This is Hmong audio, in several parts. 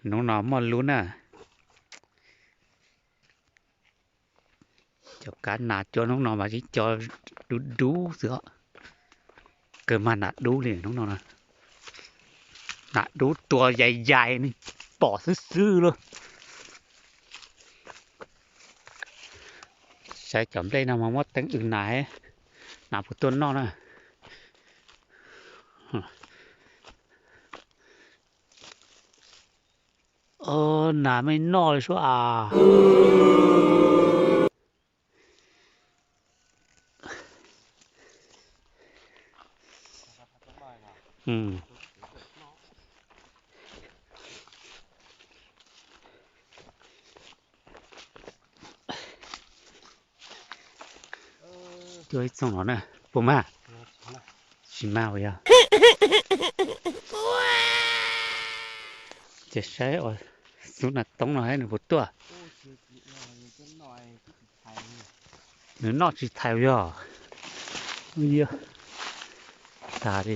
Hnub no muaj lub na. Cov kab nas cua hnub no mas ib co dub dub xwb os. Kawg mas nas dub li hnub no na. Nas dub tua yais yais ne, pom xwb xwb lauj. Saib cov nplej no mas muab teeb w nas, nas puas tuaj noj na. Nas me noj li suab as. Tuaj ib txoog no na, puas mag? Tsis mag as yog. Ces saib xub nas toob no nws puas tuaj. Nws noj tsis thaiv yog. Tas li.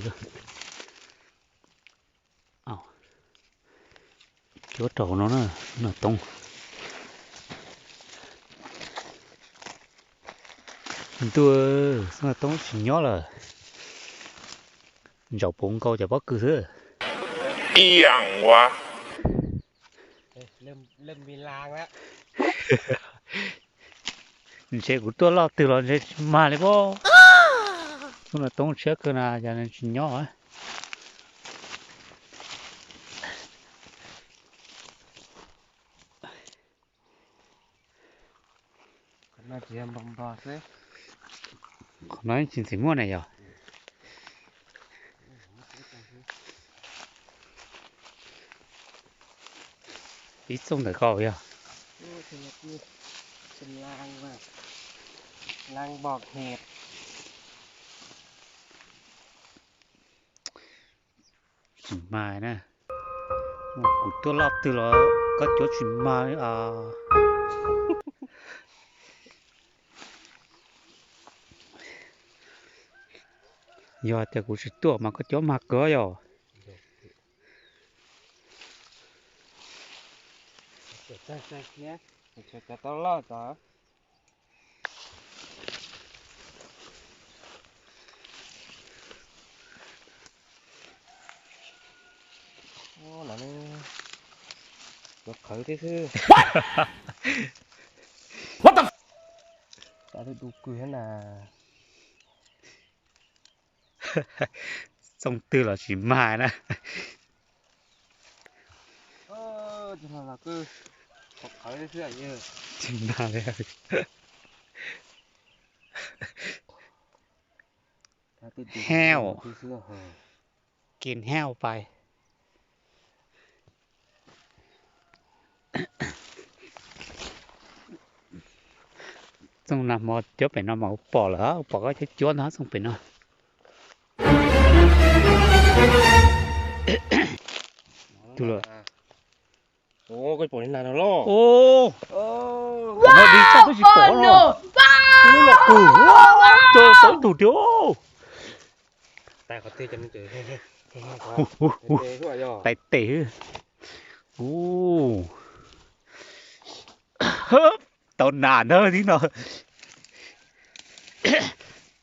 Cuab rau hauv no na, nas toob. Ntuj, xub nas toob tsis nyob lawm. Ntsaum puv nkaus cov pob kws xwb. Ntshe kuv tuaj loj twg los ntshe tsis mag li pob. Xub nas toob tshiab kawg na, yog nws tsis nyob. Qhov no tsis ntxim muaj na yog. Ib txoog ntawm ko yog. Tsis mag na. Kuv tuaj loj twg los koj cuab tsis mag li os. Yog tias kuv tsis tuaj mas koj cuab mag kawg yog. Cov qhawv thiab xwb. Cov du kws thiab na. Txoog twg los tsis mag na. Tsis mag li. Heo. Kiag heo pais. Txoog nag hmo cuab pem no mas kuv pom lawm, kuv pom koj cuab cuab ntag txoog pem no. Tus lawm. Koj pom li nas no los? Ua, no di txoj twb tsis pom no. Lub los kws, tau ib tug tiag. Tais tes. Ub, tau nas ntag tib no.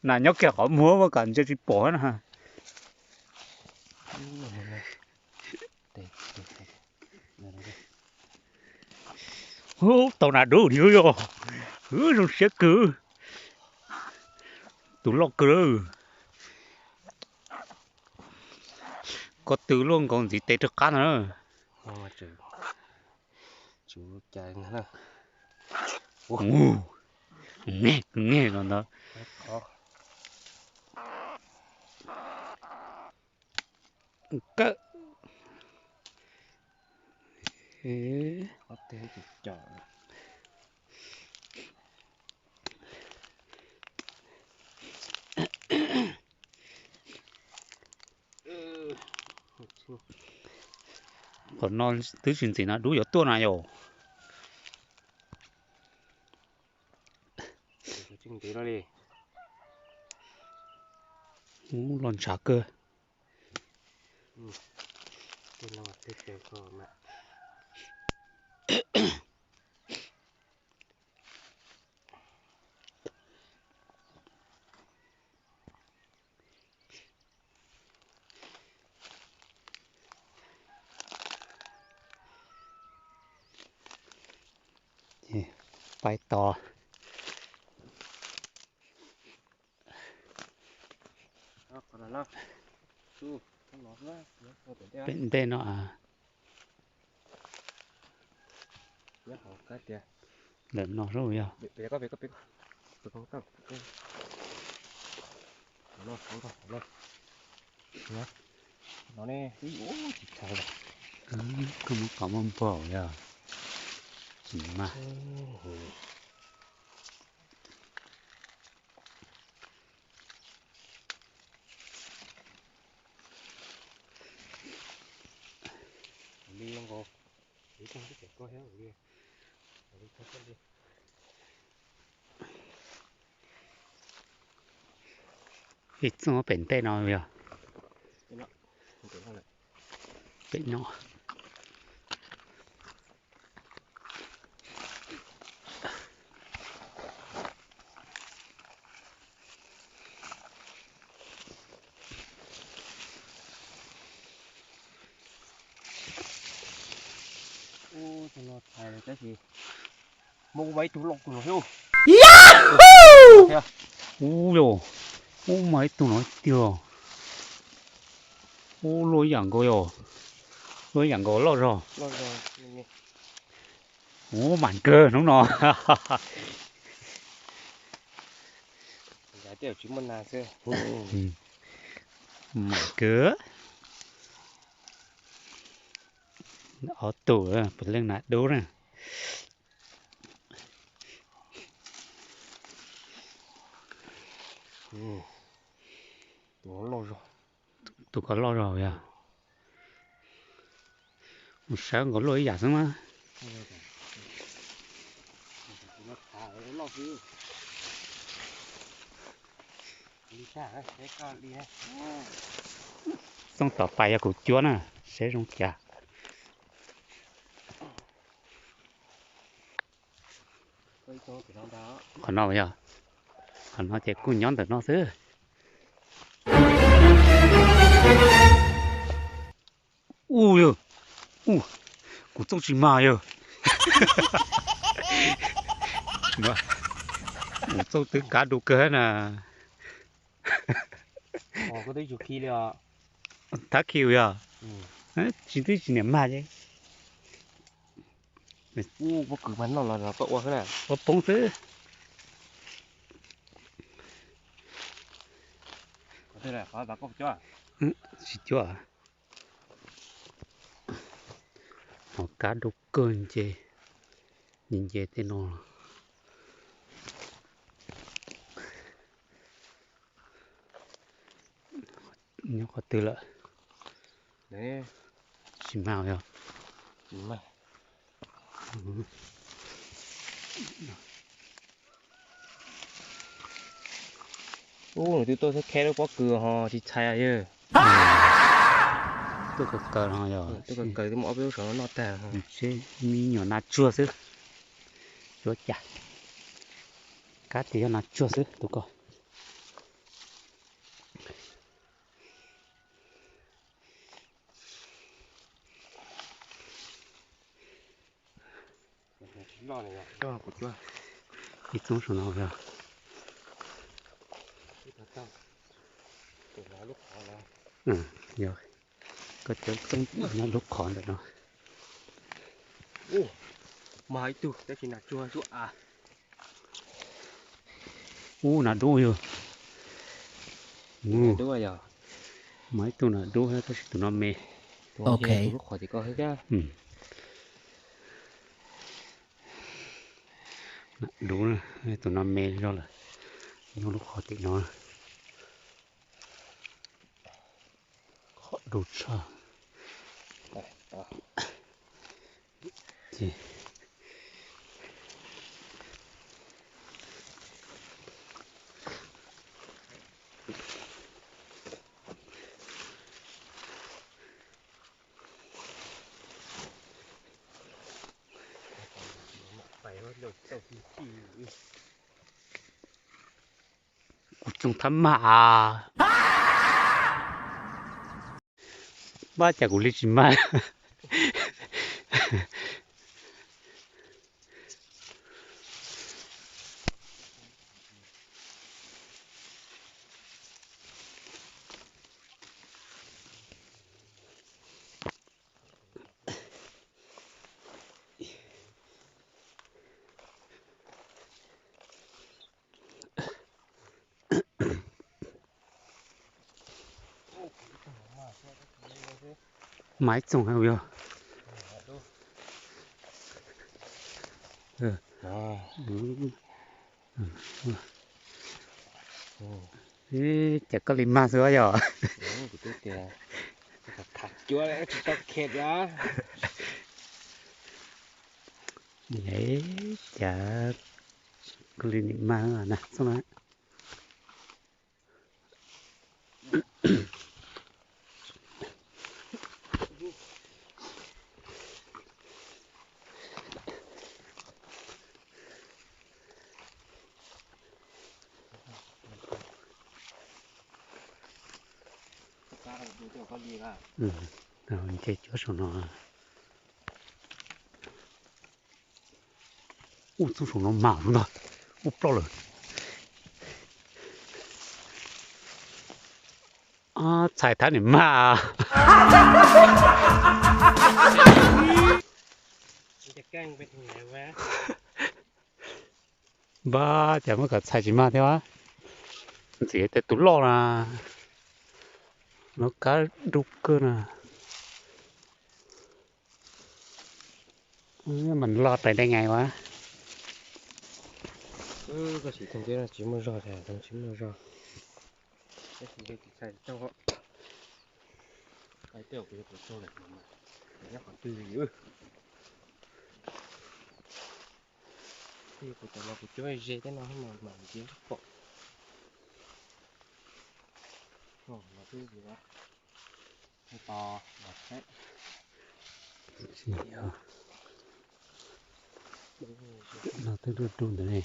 Nas nyob kiag qhov muag mas kom ntsia tsis pom na. Ub, tau nas dub yog. Ub, zoo siab kawg. Tus loj kawg. Ko tw luaj nkaus ntxiv tes rau qab no na. Nge nge no ntag. Kawg. Qhov no twb tsis ntxim nas dub yuav tuaj na yom. Ub, los ntshav kawg. Pais tos. Pem ntej no. Lawm no yog. Koj muab qhov muaj npaum yog tsis mag. Ib txooj pem ntej no yog. Pem no. Ub, tus no txhais tab sis muaj ub mas ib tug loj kawg no thiab. Ub yog, ub mas ib tug no tiag. Ub, luaj ib yam nkaus yog, luaj ib yam nkaus loj zog. Ub, mam kawg hnub no. Mam kawg. Ob tug puav leej nas dub na. Tus ko loj zog yog. Mus sawv nkaus luaj ib yam xwb mas. Txooj tom pais yog kuv cuab na, seb zoo cas. Qhov no yog, qhov no ces kuj nyob ntawm no xwb. Ub yog, ub, kuv txooj tsis mag yog. Kuv txooj twb kav du kawg na. Thab khi yog, tsis twb tsis niam mag ces. Ua poob xwb. Tsis cuab. Hos kab du kawg nce, nce tej no. Nyob qhov twg lawm? Tsis mag yog. Ub, nws twb tuaj thiab kheb lub pob kws ho tsis txhais yog. Tuaj kaw kaw no yog. Tuaj kaw kaw twb mus ob peb lub saum no noj tag. Seb me nyuam nas tsuag xwb. Yuav cas, kab tias yog nas tsuag xwb tus ko. Ib txooj saum no yog. Yog, koj cov txooj nyob lub qhov ntawm no. Mag ib tug tab sis nas tsuag zuj as. Ub, nas dub yog. Mas ib tug nas dub tab sis tus no me. Nas dub, tus no me zog lawm. Nyob lub qhov tim no. Qhov du tshaj. Ces kuv txooj thab mag as. Npaj cas kuv li tsis mag. Mas ib txoog yog. Cas koj li mag xwb yog. Cas koj li nim mag na txoog na. Nce cuab saum no. Ub, txoog saum no mas ntag, ub ploj lawm. Txhais thab niam mag. Npab, cas muab kom txhais tsis mag thiab. Ntxim tej tus loj na. Lub kab dub kawg na. Mas loj rais dai ngai ua. Koj sim tsis muaj zog, tsis muaj zog. Nyob qhov twg li? Kuv cov no kuv cuab ze tej no mas ntiav pom. No twb dub dub ntawd ne.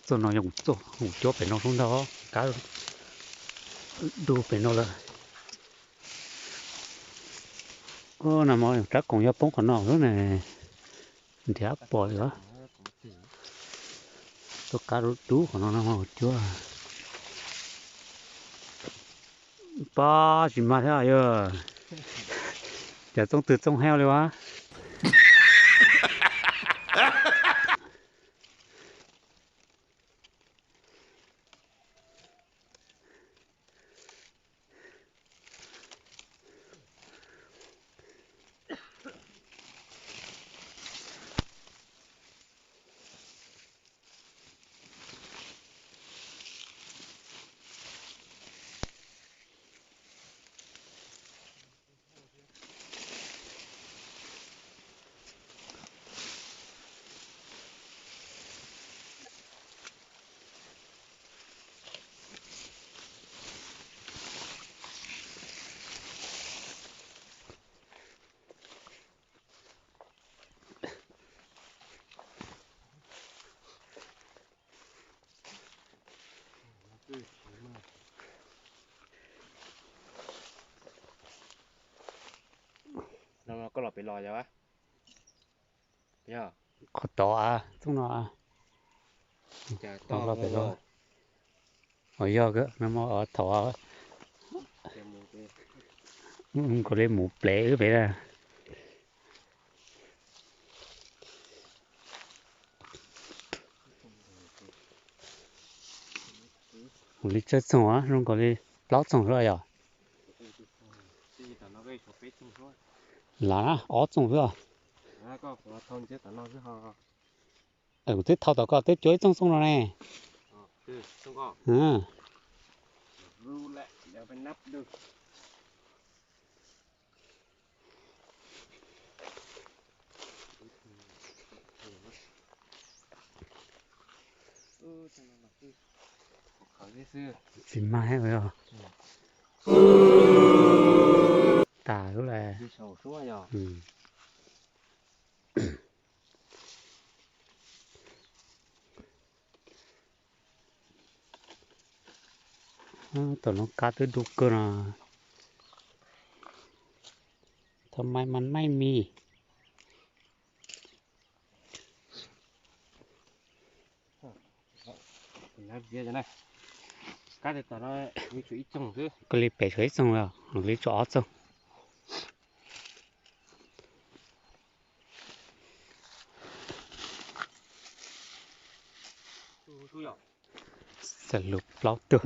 Txoj no yog kuv cuab pem no sub ntag, kab dub pem no lawm. Ub, no mas rab koom yog poob qhov no xwb ne, nrhiav pom li os. Txoj kab dub dub qhov no no cuab. Pab tsis mag thiab yog. Cas txooj twg txooj hev li ua. No koj los pem los yog? Qhov tod a, txooj no. Los pem los. Yog no thaum nkaus li mus plev wb pem na. Mus li tsawg txoog, zoo nkaus li plaub txoog xwb yog? Lam na ob txoog xwb. Kuv twb thau tom ko twb cuag ib txoog txoog no ne. Tsis mag os. Tas lawm. Tom no kab twb dub kawg no. Thaum mais mas naij mis. Koj li pem tshuav ib txoog, li tshuav ob txoog. Xav lus plaub tug.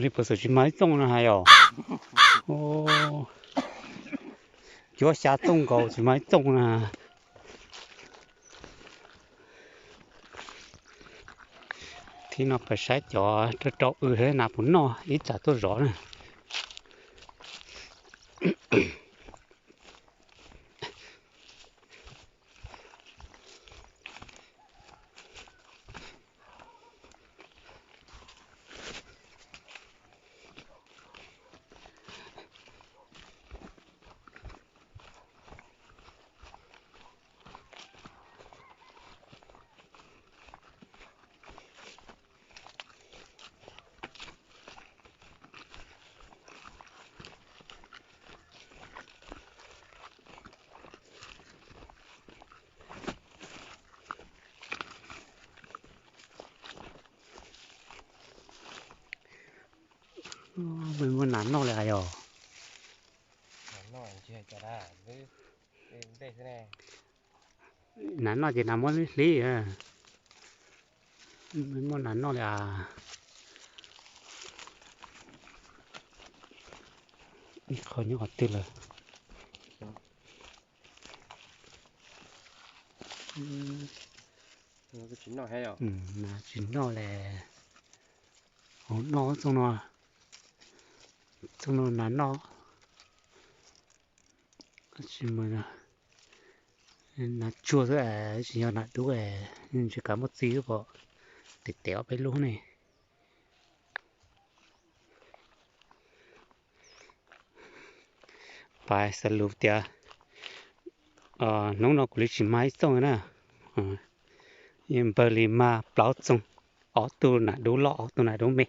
Li puas xum tsis mag ib txooj na hais os. Cuab xya txooj nkaus tsis mag ib txooj na. Thib no pais saib cov rau rau w thiab nas puas noj ib tsam tuaj zov na. Muaj nas noj li yog. Nas noj ces nas muab hlib. Muaj nas noj li as. Ib qho nyob qhov twg lawm? Nas tsis noj li. Hauv no txooj no, txooj no nas noj. Tsis muaj nas tsuag xwb, tsis yog nas dub, tsis kav muaj txiv xwb pom. Tes tes ob peb lub ne. Pais xav lus tias hnub no kuv li tsis mag ib txooj na. Yeej npawg li mag plaub txoog, ob tug nas dub loj ob tug nas dub me.